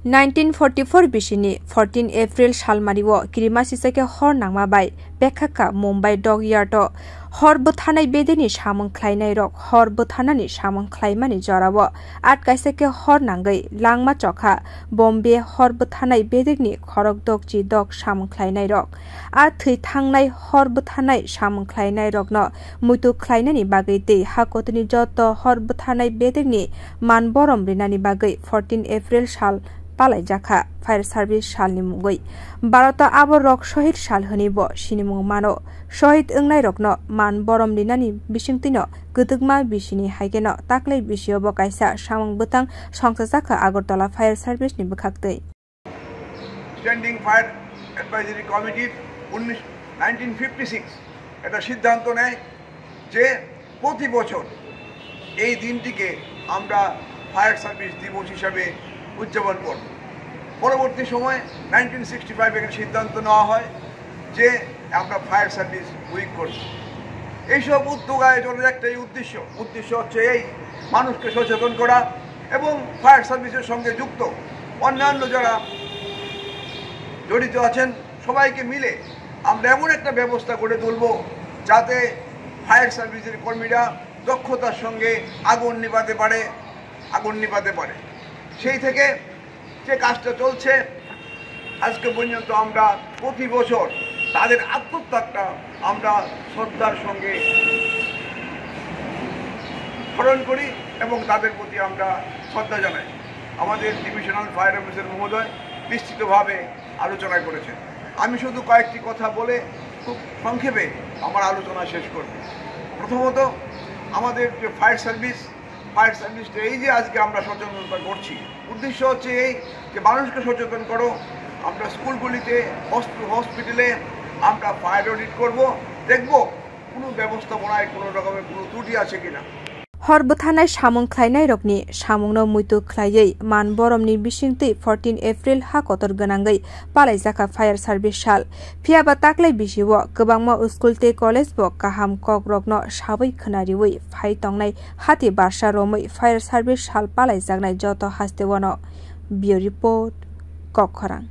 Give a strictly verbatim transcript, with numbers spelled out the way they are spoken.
Nineteen forty four bisini fourteen April salmario kirimasisa khe hor nangma bai Pekhaka Mumbai Dockyard o hor bwthanai bedekni samung khlainai rok hor bwthanani samung khlaimani jorao at kaisa khe hor nangwi langma chokha Bombay hor bwthanai bedekni khorok dokchi dok samung khlainai rok. A thwi thangnai hor bwthanai samung khlainai rokno muitu khlainani bagwi tei hakotorni joto hor bwthanai bedekni man borom rinani bagwi fourteen April sal palaijakha fire service salni mungwi. Bharoto abo rok shohid sal hwnwi bo sinimung mano. Shohid wngnairokno man borom rinani bisingtwino kwdwkma bisini haikheno taklai bisio bo kaisa samung bwtang songchajakha Agartala Fire Service ni bwkhaktwi. Standing Fire Advisory Committee উনিশ, nineteen fifty six একটা সিদ্ধান্ত নেয় যে প্রতি বছর এই দিনটিকে আমরা ফায়ার সার্ভিস দিবস হিসাবে উদযাপন করব। পরবর্তী সময়ে নাইনটিন সিক্সটি ফাইভ একটা সিদ্ধান্ত নেওয়া হয় যে আমরা ফায়ার সার্ভিস উইক করব। এইসব উদ্যোগ আয়োজনের একটাই উদ্দেশ্য, উদ্দেশ্য হচ্ছে এই মানুষকে সচেতন করা এবং ফায়ার সার্ভিসের সঙ্গে যুক্ত অন্যান্য যারা জড়িত আছেন সবাইকে মিলে আমরা এমন একটা ব্যবস্থা গড়ে তুলব যাতে ফায়ার সার্ভিসের কর্মীরা দক্ষতার সঙ্গে আগুন নিভাতে পারে, আগুন নিভাতে পারে। সেই থেকে যে কাজটা চলছে আজকে পর্যন্ত আমরা প্রতি বছর তাদের আত্মত্যাগটা আমরা শ্রদ্ধার সঙ্গে স্মরণ করি এবং তাদের প্রতি আমরা শ্রদ্ধা জানাই। আমাদের ডিভিশনাল ফায়ার অফিসার মহোদয় বিস্তৃতভাবে আলোচনা করেছেন। আমি শুধু কয়েকটি কথা বলে খুব সংক্ষেপে আমার আলোচনা শেষ করব। প্রথমত, আমাদের যে ফায়ার সার্ভিস, ফায়ার সার্ভিসটা এই যে আজকে আমরা সচেতনতা করছি, উদ্দেশ্য হচ্ছে এই যে মানুষকে সচেতন করো। আমরা স্কুলগুলিতে, হসপি-, হসপিটালে আমরা ফায়ার অডিট করব, দেখব কোনো ব্যবস্থাপনায় কোনো রকমের কোনো ত্রুটি আছে কিনা। Hor bwthanai samung khlainairokni samungno muitu khlaiwi man boromni bisingtwi fourteen April ha kotor gwnangwi palaijakha fire service sal. Phiyaba taklai bisio kwbangma school tei college bo kaham kokrokno sawi khwnariwi phai tongnai hati barsa romwi fire service sal palaijaknai joto hasteo no. Bureau Report, Kokkhorang.